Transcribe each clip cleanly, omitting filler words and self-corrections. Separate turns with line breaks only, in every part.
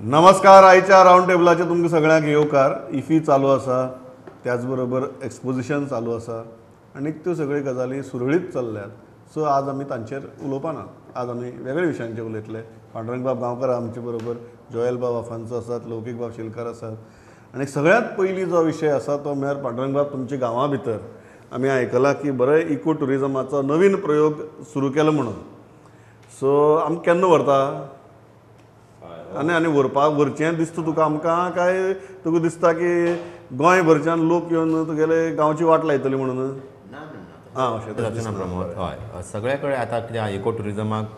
नमस्कार, आयच्या रावंड टेबलाचे तुमकां सगळ्यांक येवकार. इफी चालू आसा, त्याच बरोबर एक्सपोजिशन चालू आसा आनी त्यो सगळ्यो गजाली सुरळीत चल्ल्यात. सो आज आमी तांचेर उलोवपा ना, आज आमी वेगळ्या विशयांचेर उलयतले. पांडुरंगबाब गांवकार आमचे बरोबर, जोएल बाब आफान्सो आसात, लौकीक बाब शिलकार आसात. आनी सगळ्यांत पयलीं जो विशय आसा तो म्हळ्यार पांडुरंगबाब, तुमच्या गांवा भितर आमी आयकलां की बरें इको ट्युरिजमाचो नवीन प्रयोग सुरू केलो म्हणून. सो आमकां केन्ना व्हरता आनी आनी व्हरपाक व्हरचें दिसता तुका आमकां, काय तुका दिसता की गोंय भरच्यान लोक येवन तुगेले गांवची वाट लायतली म्हणून? आं, अशें
प्रमोद. हय, सगळे कडेन आतां कितें इको ट्युरिजमाक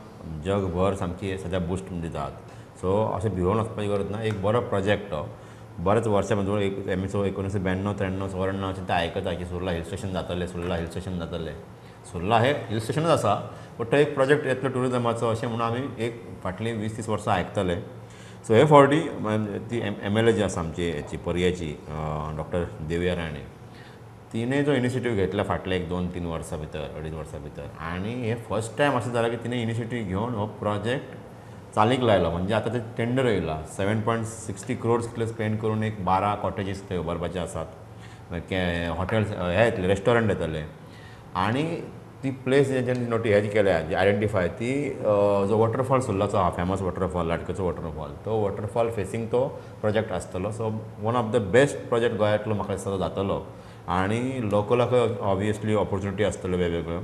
जगभर सामकी सद्या बुस्ट दितात. सो अशें भिवोन वचपाची गरज ना. एक बरो प्रोजेक्ट तो बरेच वर्सां म्हणजे एक एम 1992 93 94 अशें ते आयकता की सुर्ला हिल स्टेशन जातलें, सुर्ला हिल स्टेशन जातलें. सुर्ला हें हिल स्टेशनूच आसा, बट तो एक प्रोजेक्ट येतलो ट्युरिजमाचो अशें म्हणून आमी एक फाटलीं 20-30 वर्सां आयकताले. सो हे फावटी ती एम एल ए जी आसा आमची हेची पर्याची डॉक्टर देविया राणे, तिणें जो इनिशिएटीव घेतला फाटले एक 2-3 वर्सां भितर, 2.5 वर्सां भितर, आनी हे फर्स्ट टायम अशें जालां की तिणें इनिशिएटीव घेवन हो प्रोजेक्ट चालीक लायलो. म्हणजे आतां ते टेंडर येयला, 7.60 क्रोड्स कितले स्पेंड करून एक 12 कॉटेजीस थंय उबारपाचे आसात, हॉटेल्स हे येतले, रेस्टॉरंट येतले. आनी ती प्लेस जेंच्यांनी नोटी हें केल्या जी आयडेंटिफाय ती जो वॉटरफॉल सुर्लाचो आहा, फेमस वॉटरफॉल, लाटकेचो वॉटरफॉल, तो वॉटरफॉल फेसींग तो प्रोजेक्ट आसतलो. So one of the best project गोंयांतलो म्हाका दिसता तो जातलो. आनी लोकलाकय ऑबियसली ऑपॉर्चुनिटी आसतल्यो वेगवेगळ्यो.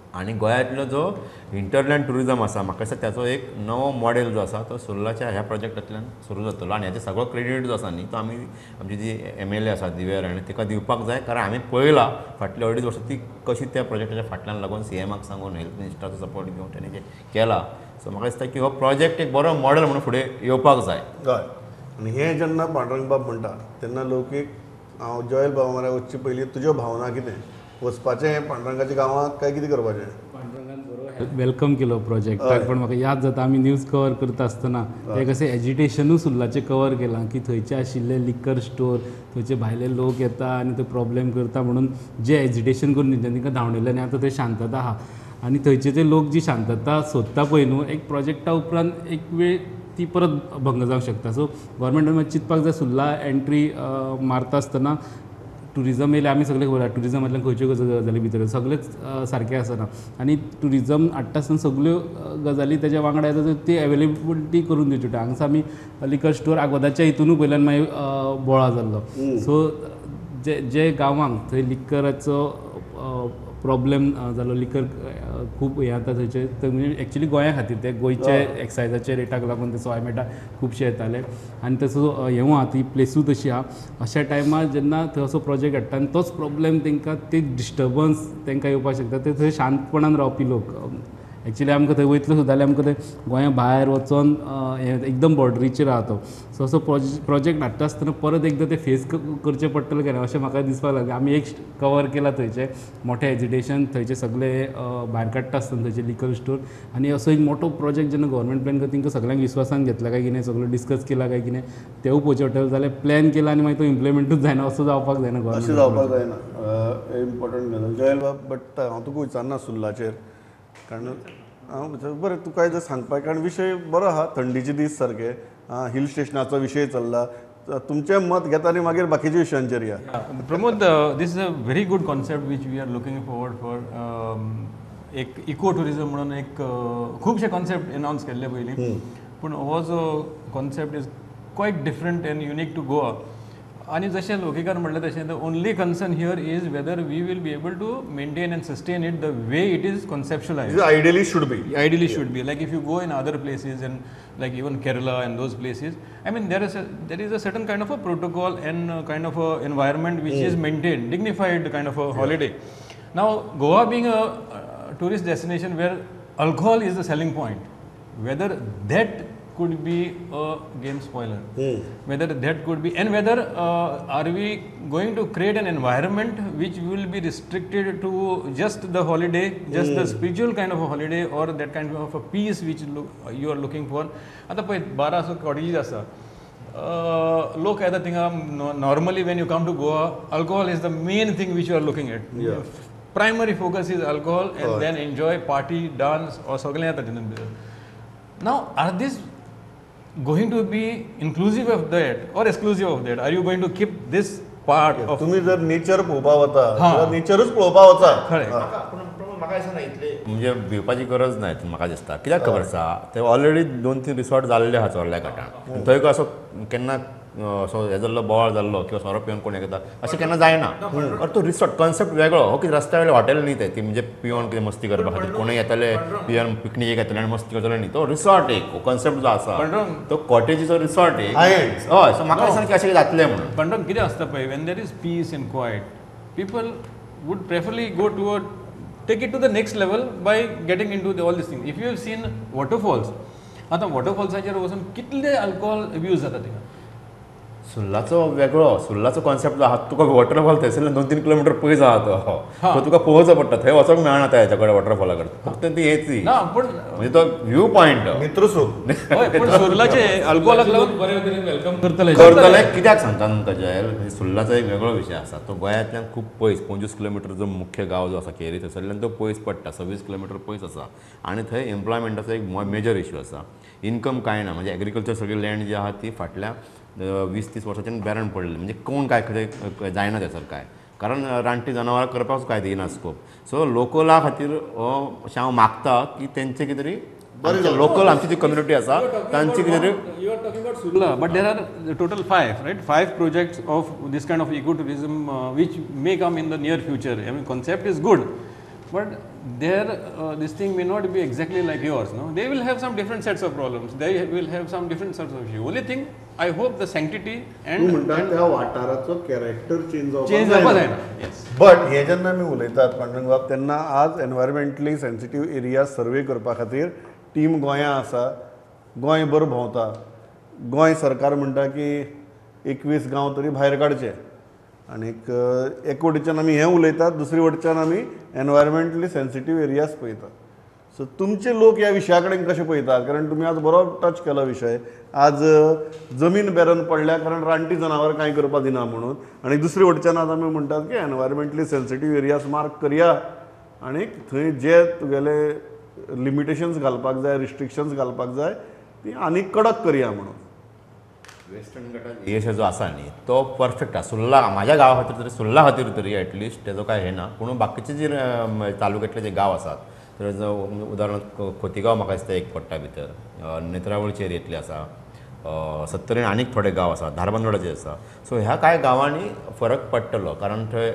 आनी गोंयांतलो जो हिंटरलँड ट्युरिजम आसा, म्हाका दिसता त्याचो एक नवो मॉडेल जो आसा तो सुर्लाच्या ह्या प्रोजेक्टांतल्यान सुरू जातलो. आनी हाचो सगळो क्रेडीट जो आसा न्ही तो आमी आमची जी एम एल ए आसा दिव्या राणे तिका दिवपाक जाय, कारण आमी पळयला फाटल्या 2.5 वर्सां ती कशी त्या प्रोजेक्टाच्या फाटल्यान लागून सीएमाक सांगून हेल्थ मिनिस्टराचो सपोर्ट घेवन तेणी जें केला. सो म्हाका दिसता की हो प्रोजेक्ट एक बरो मॉडेल म्हणून फुडें येवपाक जाय.
हय, आनी हें जेन्ना पांडुरंगबाब म्हणटा तेन्ना लौकीक, हांव जोएल बाबा म्हऱ्या वचचे पयलीं तुज्यो भावना कितें? वचपाचें पांडुरंगाच्या गांवांत काय कितें करपाचें?
पांडुरंगान बरो welcome केलो प्रोजेक्टाक, पण म्हाका याद जाता आमी न्यूज कवर करता आसतना एक अशें एजिटेशनूय सुर्लाचें कवर केलां की थंयचे आशिल्ले लिकर स्टोर, थंयचे भायले लोक येता आनी ते प्रॉब्लेम करता म्हणून जे एजिटेशन करून तेंच्यांनी तांकां धांवडयले आनी आतां थंय शांतता आहा. आनी थंयचे ते लोक जी शांतता सोदता पळय न्हू, एक प्रोजेक्टा उपरांत एक वेळ ती परत भंग जावंक शकता. सो गोवोरमेंटान मातशें चिंतपाक जाय, सुर्ला एंट्री मारता आसतना ट्युरिजम येयलें, आमी सगळें खबर आहा ट्युरिजमांतल्यान खंयच्यो गजाली भितर सगळेच सारकें आसना. आनी ट्युरिजम हाडटा आसतना सगल्यो गजाली तेज्या वांगडा येता, ती एवेलेबिलिटी करून दिवची पडटा. हांगासर आमी लिकर स्टोर आगोदाच्या हितूनूय पयल्यान मागीर बोळा जाल्लो. सो जे जे गांवांक थंय लिकराचो प्रॉब्लेम जालो, लिकर खूब हें जाता थंयचे, म्हणजे एक्चुली गोंया खातीर ते गोंयचे एक्सायजाचे रेटाक लागून ते सोय मेळटा खुबशे येताले. आनी तसो हेंवूय आहा, ती प्लेसूय तशी आहा. अशा टायमार जेन्ना थंय असो प्रोजेक्ट हाडटा आनी तोच प्रॉब्लेम तांकां, ती डिस्टर्बन्स तांकां येवपाक शकता. ते थंय शांतपणान रावपी लोक, एक्चुली आमकां थंय वयतलो सुद्दां जाल्यार आमकां थंय गोंया भायर वचोन हें एकदम बॉर्डरीचेर आहा तो. सो असो प्रोजेक्ट हाडटा आसतना परत एकदां ते फेस करचें पडटलें काय ना अशें म्हाका दिसपाक लागलें. आमी एक कवर केला थंयचें मोठें एजिटेशन, थंयचे सगळे भायर काडटा आसतना थंयचे लिकर स्टोर. आनी असो एक मोठो प्रोजेक्ट जेन्ना गव्हर्मेंट प्लॅन करता तांकां सगळ्यांक विस्वासान घेतला काय कितें, सगळें डिस्कस केला काय कितें तेवूय पळोवचें पडटलें. जाल्यार प्लॅन केला आनी मागीर तो इम्प्लिमेंटूच जायना असो जावपाक जायना.
अशें जावपाक जायना, इम्पॉर्टंट गजाल जोएल बाब. बट हांव तुका विचारना सुर्लाचेर, कारण हांव बरें तुका जर सांगपाक, कारण विशय बरो आहा, थंडीचे दीस सारके हिल स्टेशनाचो विशय चल्ला, तुमचें मत घेता आनी मागीर बाकीच्या विशयांचेर या.
Pramod, this is a very good concept which we are looking forward for. एक इको ट्युरिजम म्हणून एक खुबशे कॉन्सेप्ट अनाउन्स केल्ले पयलीं, पूण हो जो concept is quite different and unique to Goa. आनी जशें लोकीकान म्हणलें तशें the only concern here is whether we will be able to maintain and sustain it the way it is conceptualized.
Ideally should be.
Ideally should be. Like if you go in other places and like even Kerala and those places, I mean there is a certain kind of a protocol and kind of a environment which is maintained, dignified kind of a holiday. Now Goa being a tourist destination where alcohol is the selling point, whether that could be a game spoiler, whether that could be, and whether are we going to create an environment which will be restricted to just the holiday, just the spiritual kind of a holiday or that kind of a peace which you are looking for. आतां पळय 12 असो cottages आसा, लोक येता थिंगा. Normally when you come to Goa, alcohol is the main thing which you are looking at. Primary focus is alcohol and then enjoy, party, dance or सगळें येता तितून भितर. Now are these going to be inclusive of that or exclusive of that? Are you going to keep this part of
तुम्ही जर nature पळोवपा वता नेचरूच पळोवपा वचा.
करेक्ट.
म्हाका दिसना इतले म्हणजे भिवपाची गरज ना म्हाका दिसता. कित्याक खबर आसा ते ऑलरेडी 2-3 रिसॉर्ट जाल्ले आसा चोर्ल्या घाटान. थंय असो केन्ना असो हे जाल्लो बोवाळ जाल्लो किंवा सोरो पिवन कोण येता अशें केन्ना जायना. और तो रिसॉर्ट कॉन्सेप्ट वेगळो हो कितें रस्त्या वयले हॉटेल न्ही तें ती म्हणजे पिवन कितें मस्ती करपा खातीर कोणूय येतले पिवन पिकनीक येतले आनी मस्ती करतले न्ही. तो रिसॉर्ट एक कॉन्सेप्ट जो आसा तो कॉटेजीचो रिसॉर्ट एक. हय, सो म्हाका दिसना की अशें कितें जातलें म्हणून.
पण कितें आसता पळय, when there is peace and quiet people would preferably go toward take it to the next level by getting into all these things. If you have seen waterfalls, आतां वॉटरफॉल्साचेर वचून कितले अल्कोहोल अब्यूज जाता थिंगा.
सुर्लाचो वेगळो, सुर्लाचो कॉन्सेप्ट जो आहा तुका waterfall थंयसरल्यान 2-3 किलोमिटर पयस आहा तो तुका पोवचो पडटा, थंय वचोंक मेळना त्या हेच्या कडेन वॉटरफॉला कडेन, फक्त ती हेच
ना. पूण
म्हणजे तो व्यू पॉयंट
मित्रसूख.
पूण सुर्लाचे अल्कोहोलाक लागून
बरे तरेन welcome करतले
करतले. कित्याक सांगता तुमकां जयल, सुर्लाचो एक वेगळो विशय आसा. तो गोंयांतल्यान खूब पयस 25 किलोमिटर जो मुख्य गांव जो आसा केरी थंयसरल्यान तो पयस पडटा, 26 किलोमिटर पयस आसा आनी थंय एम्प्लॉयमेंटाचो एक मेजर इश्यू आसा. इनकम कांय ना, म्हणजे एग्रीकल्चर सगळी लँड जी आहा ती फाटल्या 20-30 वर्सांच्यान बॅरन पडलेली, म्हणजे कोण काय खंय जायना थंयसर काय, कारण रानटी जनावरां करपाक काय दिना स्कोप. सो लोकला खातीर हो अशें हांव मागता की तेंचे कितें तरी लोकल आमची जी कम्युनिटी आसा तांची कितें तरी.
You are talking about Surla, but there are total 5, right? 5 projects of this kind of eco tourism which may come in the near future. I mean concept is good, but there this thing may not be exactly like yours, no? They will have some different sets of problems, they will have some different sets of issues. Only thing, I hope the sanctity and
म्हणटा त्या वाठाराचो character change
जावपाक जायना. येस,
but हे जेन्ना आमी उलयतात पांडुरंग बाब, तेन्ना आज एनवायरमेंटली सेन्सिटीव एरिया सर्वे करपा खातीर टीम गोंया आसा, गोंयभर भोंवता. गोंय सरकार म्हणटा की 21 गांव तरी भायर काडचे आनीक एक वटेच्यान आमी हें उलयतात, दुसरे वटेच्यान आमी एनवायरमेंटली सेन्सिटीव एरियाज पळयतात. सो तुमचे लोक ह्या विशया कडेन कशें पळयतात? कारण तुमी आज बरो टच केलो विशय. आज जमीन बॅरन पडल्या कारण रानटी जनावरां कांय करपा दिना म्हणून, आनी दुसरे वटेच्यान आज आमी म्हणटात की एनवायरमेंटली सेन्सिटीव एरियाज मार्क करया आनी थंय जे तुगेले लिमिटेशन्स घालपाक जाय, रिस्ट्रिक्शन्स घालपाक जाय ती आनी कडक करया म्हणून.
वेस्टर्न घाटात एरिया जो आसा न्ही तो परफेक्ट आसा सुर्ला, म्हाज्या गांवा खातीर तरी, सुर्ला खातीर तरी एटलिस्ट तेजो काय हें ना. पूण बाकीचे जे तालुक्यांतले जे गांव आसात तर उदाहरणार्थ खोतीगांव म्हाका दिसता एक पडटा भितर, नेत्रावळचे एरियेंतले आसा, सत्तरीन आनीक थोडे गांव आसा, धारबांदोडाचे आसा. सो ह्या कांय गांवांनी फरक पडटलो कारण थंय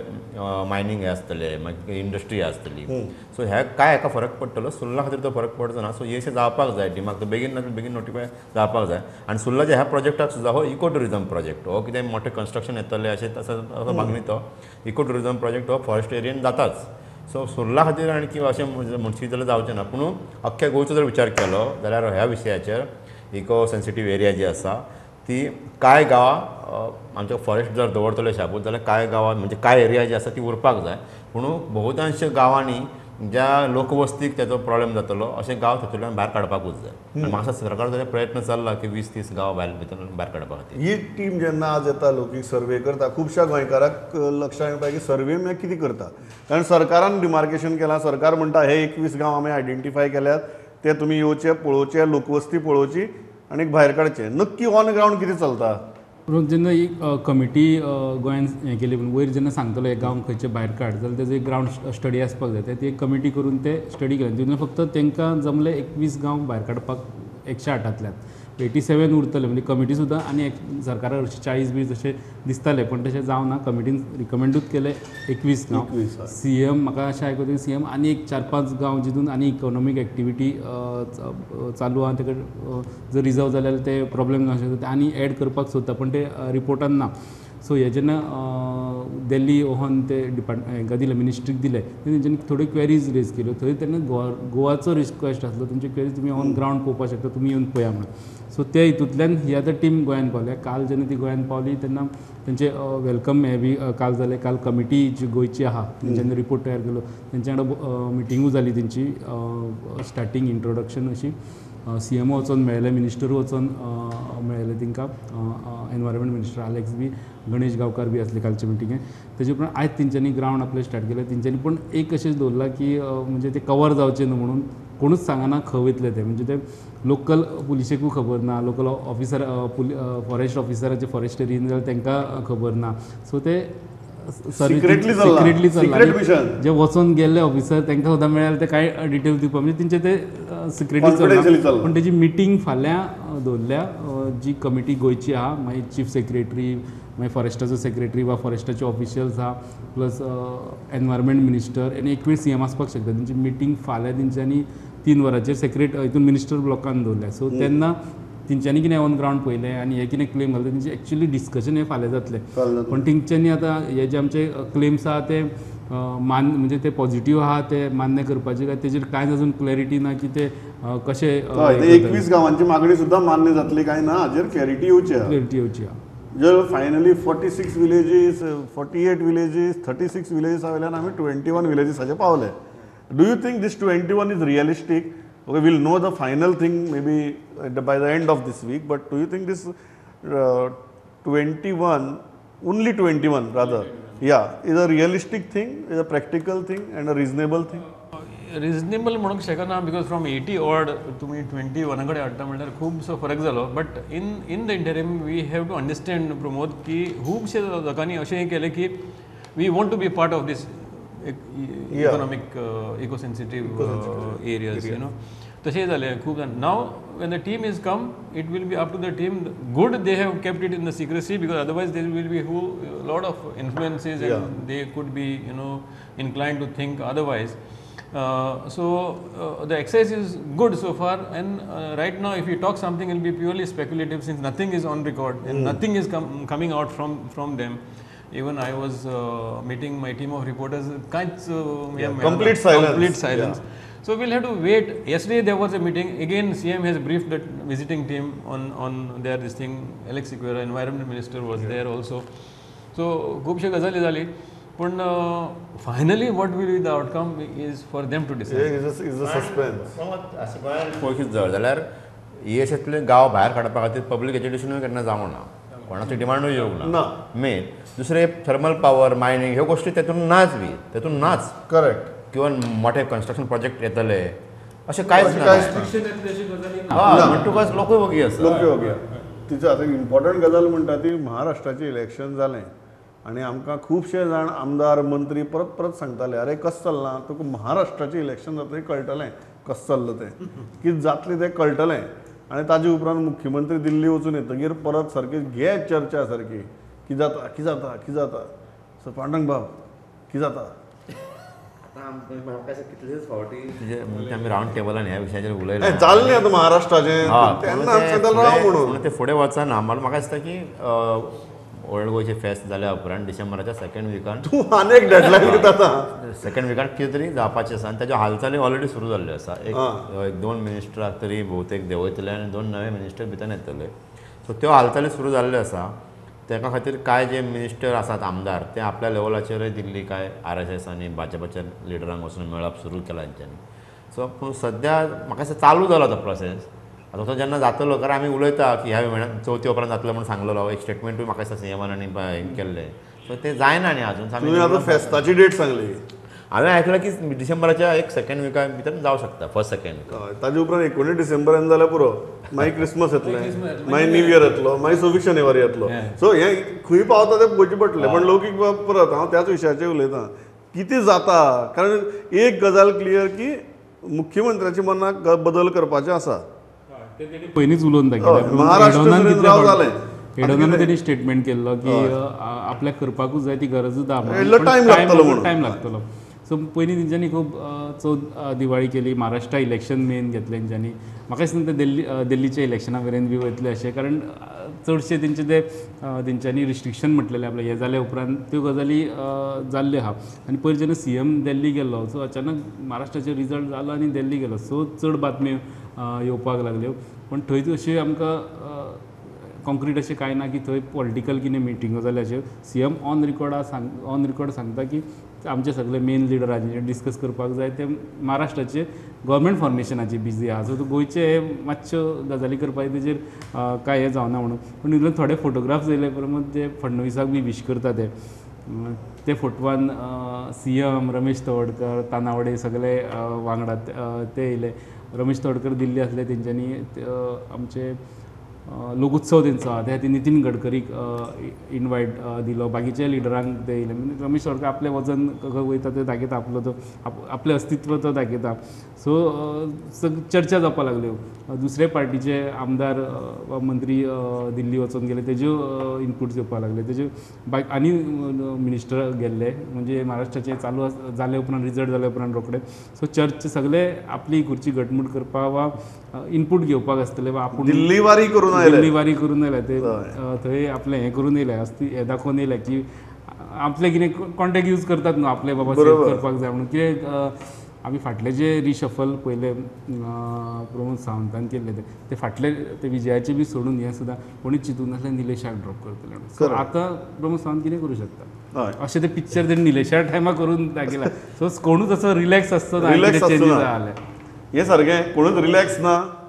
मायनींग हें आसतलें, मागीर इंडस्ट्री आसतली. सो ह्या कांय हेका फरक पडटलो, सुर्ला खातीर तो फरक पडचो ना. सो येशें जावपाक जाय, डिमाक तो बेगीन ना बेगीन नोटिफाय जावपाक जाय. आनी सुर्लाच्या ह्या प्रोजेक्टाक सुद्दां हो इको ट्युरिजम प्रोजेक्ट, हो कितें मोठें कन्स्ट्रक्शन येतलें अशें असो मागणी, तो इको ट्युरिजम प्रोजेक्ट हो फॉरेस्ट एरियेन जाताच. सो सुर्ला खातीर आनी किंवा अशें म्हणशी जाल्यार जावचें ना. पूण अख्ख्या गोंयचो जर विचार केलो जाल्यार ह्या विशयाचेर इको सेन्सिटीव एरिया जी आसा ती कांय गांवां आमच्या फॉरेस्ट जर दवरतले शाबूत जाल्यार कांय गांवां म्हणजे कांय एरिया जी आसा ती उरपाक जाय. पूण बहुतांश गांवांनी ज्या लोकवस्तीक तेजो प्रॉब्लेम जातलो अशें गांव तातूंतल्यान भायर काडपाकूच जाय. म्हाका सरकाराचो प्रयत्न चल्ला की 20-30 गांव भायर भितर भायर काडपा खातीर.
ही टीम जेन्ना आज येता लोकीक सर्वे करता, खुबश्या गोंयकाराक लक्षांत येवपा की सर्वे म्हळ्यार कितें करता, कारण सरकारान डिमार्केशन केलां. सरकार म्हणटा हे 21 गांव आमी आयडेंटिफाय केल्यात, ते तुमी येवचे पळोवचे, लोकवस्ती पळोवची आनी भायर काडचे. नक्की ऑन ग्रावंड कितें चलता?
जेन्ना एक कमिटी गोंयान हें केली, वयर जेन्ना सांगतलो एक गांव खंयचे भायर काड जाल्यार तेजो एक ग्रावंड स्टडी आसपाक जाय. ती एक कमिटी करून ते स्टडी केले, तितून फक्त तांकां जमले 21 गांव भायर काडपाक 108तांतल्यान 87 उरतले. म्हणजे कमिटी सुद्दां आनी सरकारा हरशीं 40 बी तशें दिसतालें, पण तशें जावना. कमिटीन रिकमेंडूच केले 21 गांव. सी एम म्हाका अशें आयकूं सी एम आनी एक 4-5 गांव जितून आनी इकॉनॉमीक एक्टिविटी चालू आहा तेका जर रिजर्व जाल्यार ते प्रॉब्लेम जावंक शकता, ते आनी एड करपाक सोदता, पण ते रिपोर्टान ना. सो हे जेन्ना दिल्ली वचोन ते डिपार्टमेंट हेंकां दिलें, मिनिस्ट्रीक दिलें, तेंच्यांनी थोड्यो क्वेरीज रेज केल्यो. थंय तेन्ना गोवाचो रिक्वेस्ट आसलो, तुमचे क्वेरीज तुमी ऑन ग्रावंड पळोवपाक शकता, तुमी येवन पळया म्हणून. सो ते हितूंतल्यान ही आतां टीम गोंयान पावल्या. काल जेन्ना ती गोंयान पावली तेन्ना तेंचे welcome हें बी काल जालें. काल कमिटी जी गोंयची आहा तेंच्यांनी रिपोर्ट तयार केलो, तेंच्या वांगडा मिटिंगूय जाली तेंची, स्टार्टींग इंट्रोडक्शन अशी. सी एम ओ वचोन मेळ्ळे, मिनिस्टरूय वचोन मेळ्ळे तांकां, एनवायरमेंट मिनिस्टर आलेक्स बी, गणेश गांवकार बी आसले कालचे मिटिंगेक. तेजे उपरांत आयज तेंच्यांनी ग्रावंड आपलें स्टार्ट केलें. तेंच्यांनी पूण एक अशेंच दवरलां की म्हणजे ते कवर जावचें न्हू म्हणून कोणूच सांगना खंय वयतले ते, म्हणजे ते लोकल पुलिशेकूय खबर ना, लोकल ऑफिसर फॉरेस्ट ऑफिसराचे फॉरेस्टरीन जाल्यार तांकां खबर ना. सो ते
सिक्रेटली चल्लां,
जे वचोन गेल्ले ऑफिसर तांकां सुद्दां मेळ्ळ्यार ते कांय डिटेल दिवपा, म्हणजे तेंचे ते सिक्रेटली चल्लां. पूण तेजी मिटींग फाल्यां दवरल्या, जी कमिटी गोंयची आहा, मागीर चीफ सेक्रेटरी, मागीर फॉरेस्टाचो सेक्रेटरी वा फॉरेस्टाचे ऑफिशियल्स आहा, प्लस एनवायरमेंट मिनिस्टर आनी एक वेळ सीएम आसपाक शकता. तेंची मिटींग फाल्यां तेंच्यांनी 3 वरांचेर सेक्रेट हितून मिनिस्टर ब्लॉकान दवरल्या. सो तेन्ना तेंच्यांनी कितें ऑन ग्रावंड पळयलें आनी हे कितें क्लेम घालता तेंचे एक्चुअली डिस्कशन हें फाल्यां जातलें. पूण तेंच्यांनी आतां हे जे आमचे क्लेम्स आहा ते मान म्हणजे ते पॉझिटिव्ह आहा ते मान्य करपाचे काय तेजेर कांयच अजून क्लॅरिटी ना की ते कशें
21 गांवांची मागणी सुद्दां मान्य जातली काय ना हाजेर क्लॅरिटी येवची आहा.
क्लॅरिटी येवची आहा.
जर फायनली 46 विलेजीस, 48 विलेजीस, 36 विलेजीसा वयल्यान आमी 21 विलेजीसाचेर पावले. Do you think this 21 is realistic? Okay, we'll know the final thing maybe by the end of this week, but do you think this 21, only 21 rather, yeah, is a realistic thing, is a practical thing and a reasonable thing?
Reasonable म्हणूंक शकना, because from 80 odd तुमी 21 कडेन हाडटा म्हणल्यार खुबसो फरक जालो. But in the interim we have to understand Pramod की खुबशे लोकांनी अशें केलें की we want to be part of this economic eco sensitive areas, you know. तशें जालें खूब जाण. Now when the team is come it will be up to the team. Good they have kept it in the secrecy because otherwise there will be who lot of influences and they could be you know inclined to think otherwise. So the exercise is good so far, and right now if you talk something it will be purely speculative since nothing is on record and nothing is coming out from them. Even I was meeting my team of reporters, complete
silence.
Complete silence.
Yeah.
So we'll have to wait. Yesterday there was a meeting. Again, CM has briefed the visiting team on their this thing. Alex Sequeira, Environment Minister, was there also. So खूबशे गजाली जाली, पण finally what will be the outcome is for them to decide.
Is a suspense.
अशें गोंयांत पळोवंक जर जाल्यार येशेंतले गांव भायर काडपा खातीर पब्लीक एज्युकेशनूय केन्ना जावंक ना, कोणाचो डिमांडूय येवंक ना. मेन दुसरें थर्मल पावर, मायनींग ह्यो गोश्टी तेतून नाच बी, तेतून नाच.
करेक्ट.
किंवा मोठे कन्स्ट्रक्शन प्रोजेक्ट येतले अशें कांयच ना. म्हणटकच लोकूय वगी आसा,
लोकूय वगी. तिचो आतां इम्पॉर्टंट गजाल म्हणटा ती महाराष्ट्राचें इलेक्शन जालें आनी आमकां खुबशे जाण आमदार मंत्री परत परत सांगताले, अरे कशें चल्लां तुका महाराष्ट्राचें इलेक्शन जातलें कळटलें कशें चल्लां तें, कितें जातलें तें कळटलें. आनी ताजे उपरांत मुख्यमंत्री दिल्ली वचून येतगीर परत सारकी घे चर्चा सारकी की जाता की जाता की जाता. सो पांडुरंग बाब की जाता?
आतां कितलेच फावटी आमी रावंड टेबलान ह्या विशयाचेर उलयलें,
जालें आतां महाराष्ट्राचें तेन्ना
तें फुडें वचना. म्हाका दिसता की ओल्ड गोंयचें फेस्त जाल्या उपरांत डिसेंबराच्या सेकंड विकान
तूं आनी एक डेडलायन दिता,
सेकंड विकान कितें तरी जावपाचें आसा आनी ताज्यो हालचाली ऑलरेडी सुरू जाल्ल्यो आसा. एक दोन मिनिस्टराक तरी भोवतेक देंवयतले आनी 2 नवे मिनिस्टर भितर येतले. सो त्यो हालचाली सुरू जाल्ल्यो आसा. तेका खातीर कांय जे मिनिस्टर आसात आमदार ते आपल्या लेवलाचेरय दिल्ली कांय RSS आनी भाजपाच्या लिडरांक वचून मेळप सुरू केलां तेंच्यांनी. सो पूण सद्या म्हाका दिसता चालू जाला तो प्रोसेस. आतां तो जेन्ना जातलो, कारण आमी उलयता की ह्या म्हयन्यात चवथी उपरांत जातलो म्हूण सांगलेलो, एक स्टेटमेंटूय म्हाका दिसता सीएमान आनी हें केल्लें. सो तें जायना न्ही आजून.
तुवें आतां फेस्ताची डेट सांगली,
हांवें आयकलां की डिसेंबराच्या एक सेकंड विका भितर जावं शकता, फर्स्ट सेकंड.
ताजे उपरांत 19 डिसेंबरान जाल्यार पुरो, मागीर क्रिसमस येतलें, मागीर न्यू इयर येतलो, मागीर 26 जानेवारी येतलो. सो हें खंय पावता तें पळोवचें पडटलें. पण लौकीक बाब परत हांव त्याच विशयाचेर उलयतां, कितें जाता कारण एक गजाल क्लियर की मुख्यमंत्र्याच्या मनाक बदल करपाचें आसा.
पयलींच उलोवन दाखयलें,
महाराष्ट्र जालें,
हेडोनान तेणी स्टेटमेंट केल्लो की आपल्याक करपाकूच जाय, ती गरजूच आहा,
टायम लागतलो म्हणून,
टायम लागतलो. सो पयलीं तेंच्यांनी खूब चवथ दिवाळी केली, महाराष्ट्रा इलेक्शन मेन घेतलें तेंच्यांनी. म्हाका दिसता ते दिल्लीच्या इलेक्शना मेरेन बी वयतले अशें, कारण चडशे तेंचे ते तेंच्यांनी रिस्ट्रिक्शन म्हटलेलें आपलें हें जाल्या उपरांत त्यो गजाली जाल्ल्यो आहा. आनी पयर जेन्ना सीएम दिल्ली गेल्लो, सो अचानक महाराष्ट्राचो रिजल्ट जालो आनी दिल्ली गेलो, सो चड बातम्यो येवपाक लागल्यो. पूण थंय अशें आमकां कॉन्क्रीट अशें कांय ना की थंय पॉलिटिकल कितें मिटिंगो जाल्या अशें. CM on record on record सांगता की आमचे सगळे मेन लिडरांचे डिस्कस करपाक जाय, ते महाराष्ट्राचे गव्हर्मेंट फॉर्मेशनाची बिजी आहा. सो गोंयचे मातश्यो गजाली करपाक तेजेर कांय हें जावना म्हणून. पूण इतले थोडे फोटोग्राफ्स येयले प्रमाण ते फडणवीसाक बी विश करता ते ते फोटवान सीएम रमेश तवडकर तानावडे सगळे वांगडा ते येयले. रमेश तवडकर दिल्ली आसले तेंच्यांनी आमचे लोकोत्सव तेंचो आहा त्या खातीर नितीन गडकरीक इनवायट दिलो, बाकीच्या लिडरांक ते येयले. म्हणजे रमेश तवडकर आपलें वजन खंय वयता तें दाखयता, आपलो तो आपलें अस्तित्व तो दाखयता. सो चर्चा जावपाक लागल्यो. दुसरे पार्टीचे आमदार वा मंत्री दिल्ली वचोन गेले, तेज्यो इनपुट्स येवपाक लागले. तेज्यो बाकी आनी मिनिस्टर गेल्ले, म्हणजे महाराष्ट्राचे चालू जाले उपरांत रिजल्ट जाले उपरांत रोखडे. सो चर्च सगळे आपली खुर्ची घटमूट करपाक वा इनपूट घेवपाक आसतले वा आपूण
दिल्ली वारी करून आयले,
दिल्ली वारी करून आयले ते थंय आपलें हें करून येयले, अस्ति हें दाखोवन येयले की आपले कितें कॉन्टेक्ट यूज करतात न्हू आपले बाबा सेव करपाक जाय म्हणून कितें. आमी फाटले जे रिशफल पयले प्रमोद सावंतान केल्ले ते फाटले ते विजयाचे बी सोडून हें सुद्दां कोणीच चिंतूंक नासलें निलेशाक ड्रॉप करतले म्हणून. सो आतां प्रमोद सावंत कितें करूं शकता अशें ते पिक्चर तेणी निलेशा टायमार करून दाखयलां. सो कोणूच असो रिलॅक्स आसचो ना, चेंजीस जालें
हें सारकें, कोणूच रिलॅक्स ना.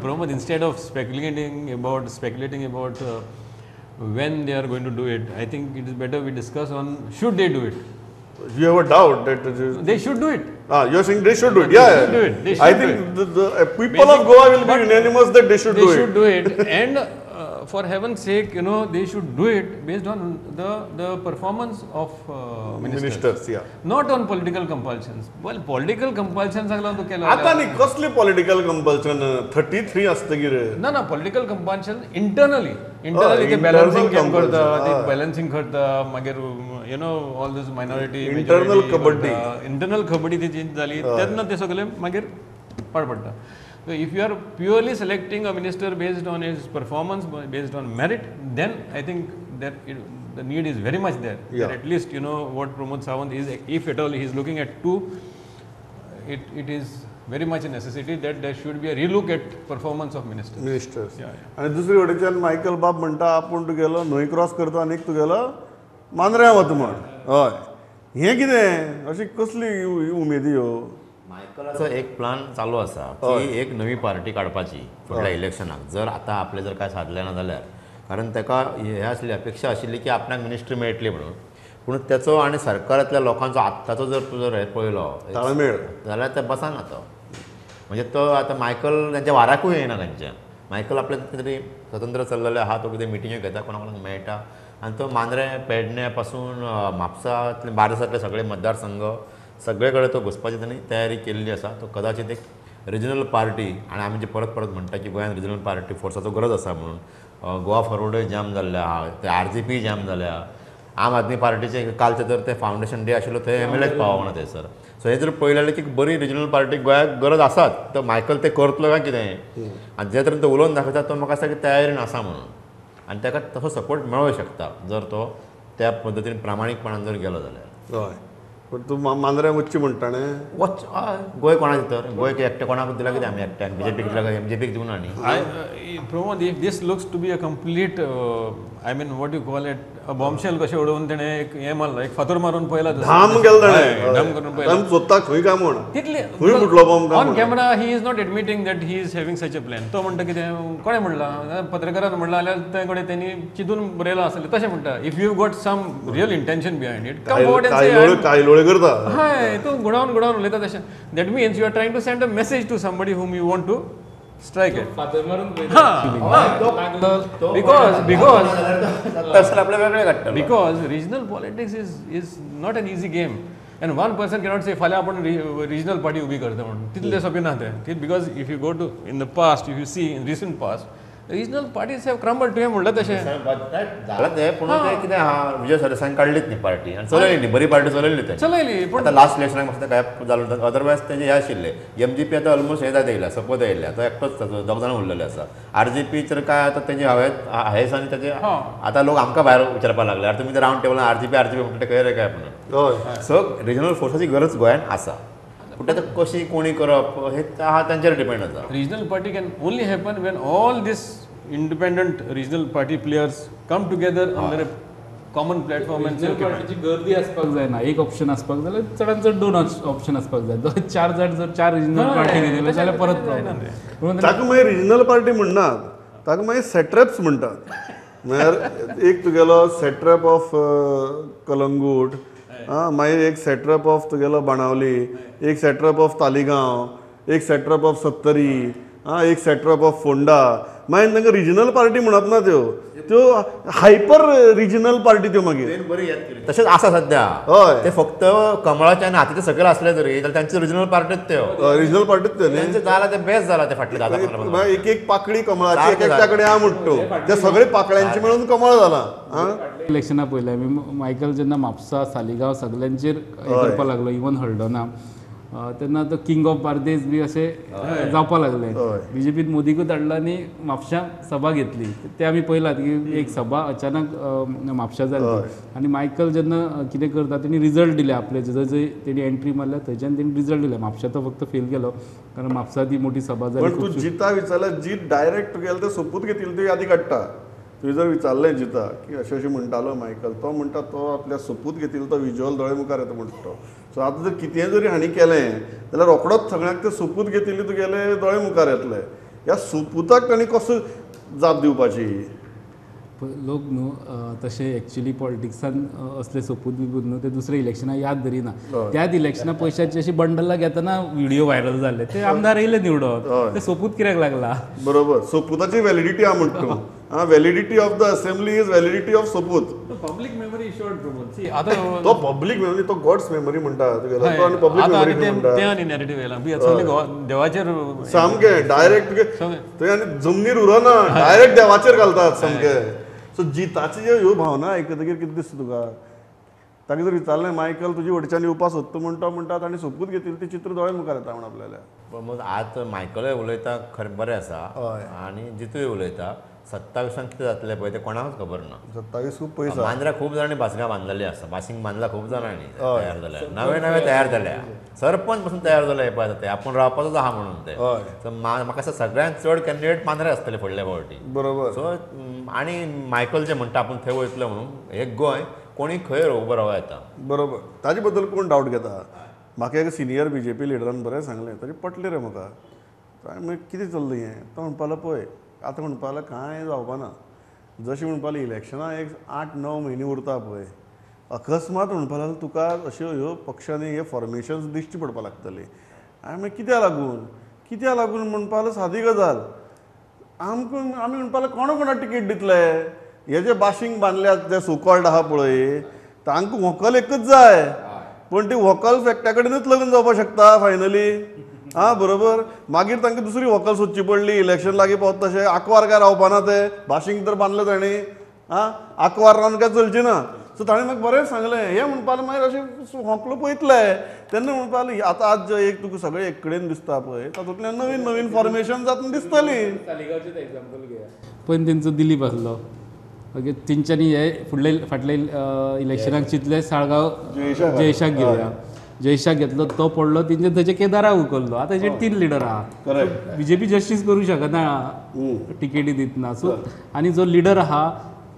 Pramod, instead of speculating about when they are going to do it, I think it is better we discuss on should they do it.
You have a doubt that
they should do it.
You are saying they should do it. Yeah,
they should do it. They should
I think the people of Goa will be unanimous that they should do it.
They should do it, and for heaven's sake, you know, they should do it based on the performance of ministers.
Yeah.
Not on political compulsions. Well, political compulsions आगला तो केला.
आता नाही कसली political compulsion 33 असतगीर.
ना ना political compulsion internally ते balancing game करता, ते balancing करता, मागीर you know all this minority
internal kabaddi,
internal kabaddi ती चेंज जाली तेन्ना ते सगळे मागीर पाड पडटा. So if you are purely selecting a minister based on his performance, based on merit, then I think that the need is very much there.
Yeah.
That at least you know what Pramod Sawant is, if at all he is looking at two, it is very much a necessity that there should be a relook at performance of ministers.
Ministers.
Yeah, yeah.
आणि दुसरी वटेच्यान Michael बाब म्हणटा आपूण तुगेलो न्हंय cross करता आनी तुगेलो मांद्र्यां वता म्हण. हय, हें कितें अशी कसली उमेदी ह्यो?
मायकलाचो एक प्लान चालू आसा की एक नवी पार्टी काडपाची फुडल्या इलेक्शनाक, जर आतां आपलें जर कांय सादलें ना जाल्यार, कारण ताका हें आसली अपेक्षा आशिल्ली की आपणाक मिनिस्ट्री मेळटली म्हणून. पूण तेचो आनी सरकारांतल्या लोकांचो आत्ताचो जर तुजो हे पळयलो
ताळमेळ
जाल्यार ते बसना तो. म्हणजे तो आतां मायकल तेंच्या वाराकूय येयना. तांच्या मायकल आपलें कितें तरी स्वतंत्र चल्लेलें आहा, तो कितें मिटिंग्यो घेता, कोणा कोणाक मेळटा आनी तो मांद्रें पेडणे पासून म्हापसांतले बारदेसांतले सगळे मतदारसंघ सगळे कडेन तो घुसपाची तांणी तयारी केल्ली आसा. तो कदाचित एक रिजनल पार्टी, आनी आमी जे परत परत म्हणटा की गोंयांत रिजनल पार्टी फोर्साचो गरज आसा म्हणून, गोवा फॉरवर्डूय जाम जाल्ले आहा, ते आर.जी.पी जाम जाल्या, आम आदमी पार्टीचे कालचे तर ते फावंडेशन डे आशिल्लो थंय एम.एल.एच पावना थंयसर. सो हें जर पळयलें जाल्यार की बरी रिजनल पार्टी गोंयाक गरज आसात. तर मायकल ते करतलो काय कितें, आनी जे तरेन तो उलोवन दाखयता तो म्हाका दिसता की तयारीन आसा म्हणून, आनी ताका तसो सपोर्ट मेळोंक शकता जर तो त्या पद्दतीन प्रामाणीकपणान जर गेलो जाल्यार.
हय, पण तूं मांद्र्यां वचची म्हणटा न्ही?
वच गोंय कोणाचें तर, गोंय एकटें कोणाक दिलां कितें आमी एकट्यान बीजेपीक दिलां काय बीजेपीक दिवना न्ही.
Pramod, if this looks to be a complete, I mean what you call it, a bombshell कशें उडोवन तेणें एक हें मारलो, एक फातर मारून पळयला,
धाम केलो ताणें,
धाम करून पळयला,
सोदता खंय काय म्हूण,
तितले
खंय फुटलो bomb.
On camera he is not admitting that he is having such a plan. तो म्हणटा कितें, कोणें म्हणलां, पत्रकारान म्हणलां जाल्यार ते कडेन तेणी चिंतून बरयलां आसलें तशें म्हणटा. If you got some real intention behind it, come forward and say.
कायलोळे करता.
हय, तूं घुणावन घुणावन उलयता तशें. That means you are trying to send a message to somebody whom you want to strike it.
फातर मारून
because because regional politics is not an easy game, and one person cannot say फाल्यां आपूण regional party उबी करता म्हणून, तितलें सोंपें ना तें. Because if you go to in the past, if you see in recent past, regional parties have crumbled. तुवें म्हणलें तशें
जालें तें, पूण तें कितें आहा, विजय सरदेसायान काडलीच न्ही पार्टी आनी चलयली न्ही, बरी पार्टी चलयली तें
चलयली. पूण
आतां लास्ट इलेक्शनाक मातशें काय जालें, अदरवायज तेजें हें आशिल्लें. एम.जी.पी आतां ऑलमोस्ट हें जायत येयल्या, सपोज येयल्या, तो एकटोच ताचो, दोग जाणां उरलेले आसा. आर.जी.पी तर काय आतां तेजें हांवें हायस आनी तेजें आतां लोक आमकां भायर विचारपाक लागले, आतां तुमी ते रावंड टेबलान आर.जी.पी आर.जी.पी म्हणटा ते खंय रे काय म्हणून. सो रिजनल फोर्साची गरज गोंयांत आसा, पूण आतां कशी कोणी करप हें तांचेर डिपेंड आसा.
Regional party can only happen when all this independent regional party players come together under a common platform.
Regional पार्टीची गर्दी आसपाक जायना, एक ऑप्शन आसपाक जाय जाल्यार चडान चड दोन ऑप्शन आसपाक जाय. चार जाण जर चार रिजनल पार्टी दिले जाल्यार परत प्रॉब्लम.
ताका मागीर रिजनल पार्टी म्हणनात, ताका मागीर सेट्रेप्स म्हणटात. म्हळ्यार एक तुगेलो सेट्रप ऑफ कलंगूट, मागीर एक सेट्रप ऑफ तुगेलो बाणावली, एक सेट्रप ऑफ तालिगांव, एक सेट्रप ऑफ सत्तरी, एक सेट्रप ऑफ फोंडा. मागीर तांकां रिजनल पार्टी म्हणप ना, त्यो त्यो हायपर रिजनल पार्टी त्यो मागीर
तशेंच आसा सध्या.
हय,
ते फक्त कमळाच्या आनी हातीच्या सकयल असले तरी जाल्यार तांची रिजनल पार्टीच त्यो,
रिजनल पार्टीच त्यो
न्ही. जाला ते बेस्ट जाला ते फाटले 10-15.
एक एक पाकळी कमळाची एक एकट्या कडेन आहा म्हणटा, त्या सगळे पाकळ्यांचे मेळून कमळ जाला.
इलेक्शनां पळयलें आमी, मायकल जेन्ना म्हापसा सालिगांव सगल्यांचेर करपाक लागलो, इवन हळदोणा, तेन्ना तो किंग ऑफ बार्देस बी अशें जावपाक लागले. बीजेपीन मोदीकूच हाडलो आनी म्हापश्यां सभा घेतली, ते आमी पळयलात की एक सभा अचानक म्हापश्यां जाली. आनी मायकल जेन्ना कितें करता तेणी रिजल्ट दिले आपले, जंय जंय तेणी एंट्री मारल्या थंयच्यान तेणी रिजल्ट दिले. म्हापश्यां तो फक्त फेल गेलो कारण म्हापसा ती मोठी सभा जाली.
पण तूं जिता विचारल्यार जीत डायरेक्ट तुगेले ते सोपूत घेतिल्ली ती यादी काडटा. तुवें जर विचारलें जिता की अशें अशें म्हणटालो मायकल, तो म्हणटा तो आपल्या सोपूत घेतिल्लो तो विज्युअल दोळे मुखार येता म्हणटा तो. सो आतां जर कितेंय जरी हांणी केलें जाल्यार रोखडोच सगळ्यांक ते सोपूत घेतिल्ले तुगेले दोळे मुखार येतले. ह्या सोपुताक तांणी कसो जाप दिवपाची?
लोक न्हू तशें एक्चुअली पॉलिटिक्सान असले सोपूत बिपूत न्हू ते दुसरे इलेक्शनाक याद धरिना. त्याच इलेक्शनाक पयशांची अशी बंडलां घेतना व्हिडिओ व्हायरल जाले, ते आमदार येयले निवडोन, ते सोपूत कित्याक लागला?
बरोबर, सोपुताची व्हॅलिडिटी आहा म्हणटा तूं. Validity of the assembly is validity of सोपूत.
Public memory short Pramod. See आतां
तो पब्लीक मेमरी, तो गॉड्स मेमरी म्हणटा तुगेलो, तो आनी पब्लीक मेमरी म्हणटा.
तें आनी नॅरेटीव येयला सगळें देवाचेर
सामकें डायरेक्ट, थंय आनी जमनीर उरना, डायरेक्ट देवाचेर घालतात सामकें. सो जिताची ज्यो ह्यो भावना आयकतकीर कितें दिसता तुका? ताका जर विचारलें मायकल तुजी वटच्यान येवपा सोदता म्हणटा, म्हणटा ताणें सोपूत घेतिल्ली ती चित्र दोळे मुखार येता म्हण आपल्याला.
आज मायकलय उलयता खरें बरें आसा आनी जितूय उलयता. 27 कितें जातलें पळय तें कोणाकूच खबर ना.
27 खूब पयस आसा.
मांद्रा खूब जाणांनी बासगां बांदलेली आसा, बासींग बांदला खूब जाणांनी, तयार जाल्या, नवे नवे तयार जाल्या, सरपंच पसून तयार जाले हे पळय आतां ते आपूण रावपाचोच आहा म्हणून ते. सो म्हाका दिसता सगळ्यांत चड कॅन्डिडेट मांद्रा आसतले फुडल्या फावटी.
बरोबर.
सो आनी मायकल जे म्हणटा आपूण थंय वयतलो म्हणून, हे गोंय कोणी खंय उबो रावं येता.
बरोबर, ताजे बद्दल कोण डावट घेता? म्हाका एक सिनियर बीजेपी लिडरान बरें सांगलें, तरी पटलें रे म्हाका. मागीर कितें चल्लां हें? तो म्हणपालो पळय आतां म्हणपालो कांय जावपाना, जशें म्हणपालो इलेक्शनां एक 8-9 म्हयने उरता पळय, अकस्मात म्हणपाक लागलो तुका अश्यो ह्यो पक्षांनी हे फॉर्मेशन्स दिश्टी पडपाक लागतली. आनी मागीर कित्याक लागून, कित्याक लागून म्हणपाक लागलो सादी गजाल, आमकां आमी म्हणपाक लागलो कोणा कोणाक टिकेट दितले? हे जे बाशींग बांदल्यात जे सोकॉल्ड आहा पळय तांकां व्हंकल एकच जाय, पूण ती व्हंकल एकट्या कडेनूच लग्न जावपाक शकता फायनली. आं बरोबर, मागीर तांकां दुसरी व्हंकल सोदची पडली, इलेक्शन लागीं पावता तशें आंकवार काय रावपाना, ते बाशींग तर बांदलें तांणी, आं आंकवार रावन काय चलची ना. सो ताणें म्हाका बरें सांगलें, हें म्हणपाक मागीर अशें व्हंकलो पळयतले तेन्ना म्हणपाक लागले आतां आज जे एक तुका सगळें एक कडेन दिसता पळय तातूंतल्यान नवीन नवीन फॉर्मेशन जातून दिसतली.
सालिगांवचें एग्जाम्पल घेया, पयलीं तेंचो दिलीप आसलो, मागीर तेंच्यांनी हे फुडले फाटले इलेक्शनाक चिंतले साळगांव जयेशाक घेवया, जयेशाक घेतलो तो पडलो, तेंचे थंयचे केदाराक उखल्लो. आतां हेजेर 3 लिडर आहा, बीजेपी जस्टीस करूं शकना टिकेटी दितना. सो आनी जो लिडर आहा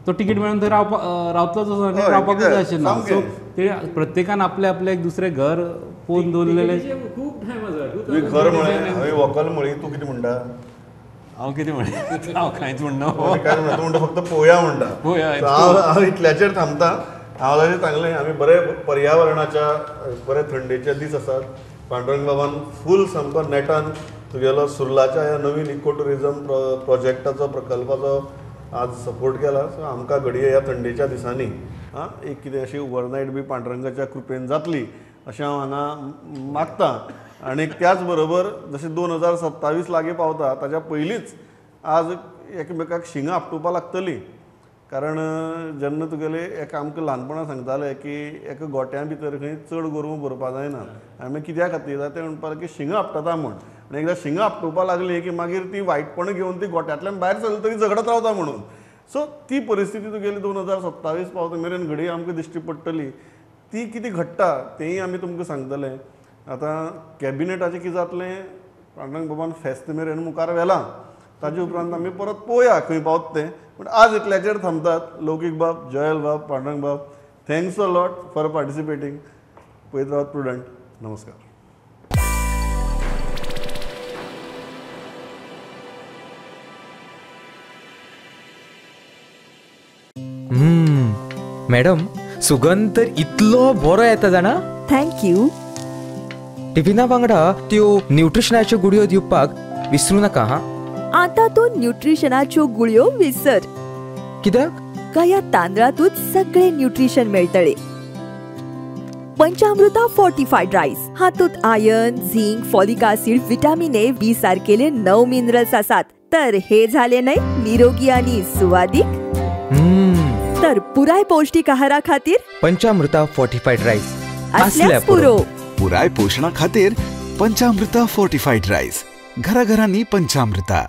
तो तिकीट मेळून थंय रावपा रावतलोच असो आनी रावपाकूच जाय अशें ना. सो ते प्रत्येकान आपलें आपलें एक दुसरें घर पोवन दवरलेलें.
खूब टायम आसा.
तुवें घर म्हळें, हांवें व्हंकल म्हळी, तूं कितें म्हणटा?
हांव कितें म्हणटा? हांव कांयच म्हणना.
काय म्हणटा? तूं म्हणटा फक्त पोवया म्हणटा. हांव हांव इतल्याचेर थांबता. हांव ताजेर सांगलें आमी बरे पर्यावरणाच्या बरे थंडेचे दीस आसात. पांडुरंग बाबान फूल सामको नेटान तुगेलो सुर्लाच्या ह्या नवीन इको ट्युरिजम प्रोजेक्टाचो प्रकल्पाचो आज सपोर्ट केला. सो आमकां घडये ह्या थंडेच्या दिसांनी आं एक कितें अशी ओवरनायट बी पांडुरंगाच्या कृपेन जातली अशें हांव हांगा मागता. आनी त्याच बरोबर जशें 2027 लागीं पावता ताच्या पयलींच आज एकमेकाक शिंगां आपटुपाक लागतली. कारण जेन्ना तुगेले एक आमकां ल्हानपणा सांगताले की एका गोट्या भितर खंय चड गोरवां भरपाक जायना. आनी मागीर कित्या खातीर तें म्हणपाक की शिंगां आपटता म्हूण. आनी एकदां शिंगां आपटुपाक लागली की मागीर ती वायटपणां घेवन ती गोट्यांतल्यान भायर सरली तरी झगडत रावता म्हणून. सो ती परिस्थिती तुगेली 2027 पावता मेरेन घडये आमकां दिश्टी पडटली. ती कितें घडटा तेंय आमी तुमकां सांगतले. आतां कॅबिनेटाचें कितें जातलें पांडुरंग बाबान फेस्त मेरेन मुखार व्हेलां, ताजे उपरांत आमी परत पळोवया खंय पावता तें. पूण आज इतल्याचेर थांबतात. लौकीक बाब, जयल बाब, पांडुरंग बाब, thanks a lot for participating. पळयत रावात प्रुडंट. नमस्कार.
मॅडम, सुगंध तर इतलो बरो येता जाणा.
Thank you.
टिफिना वांगडा त्यो न्यूट्रिशनाच्यो गुळयो दिवपाक विसरू नाका. हा,
आता तूं न्यूट्रिशनाच्यो गुळयो विसर.
कित्याक?
ह्या तांदळातूच सगळे न्यूट्रिशन मेळटले. पंचामृता फोर्टिफाईड राईस हातूंत iron, zinc, folic acid, vitamin A, B सारकेले 9 minerals आसात. तर हे झाले न्हय निरोगी आणि सुवादीक. तर पुराय पौष्टिक आहारा खातीर
पंचामृता फोर्टिफाईड राईस
असल्याच पुरो.
पुराय पोषणा खातीर पंचामृता फोर्टिफाईड राईस. घराघरांनी पंचामृता.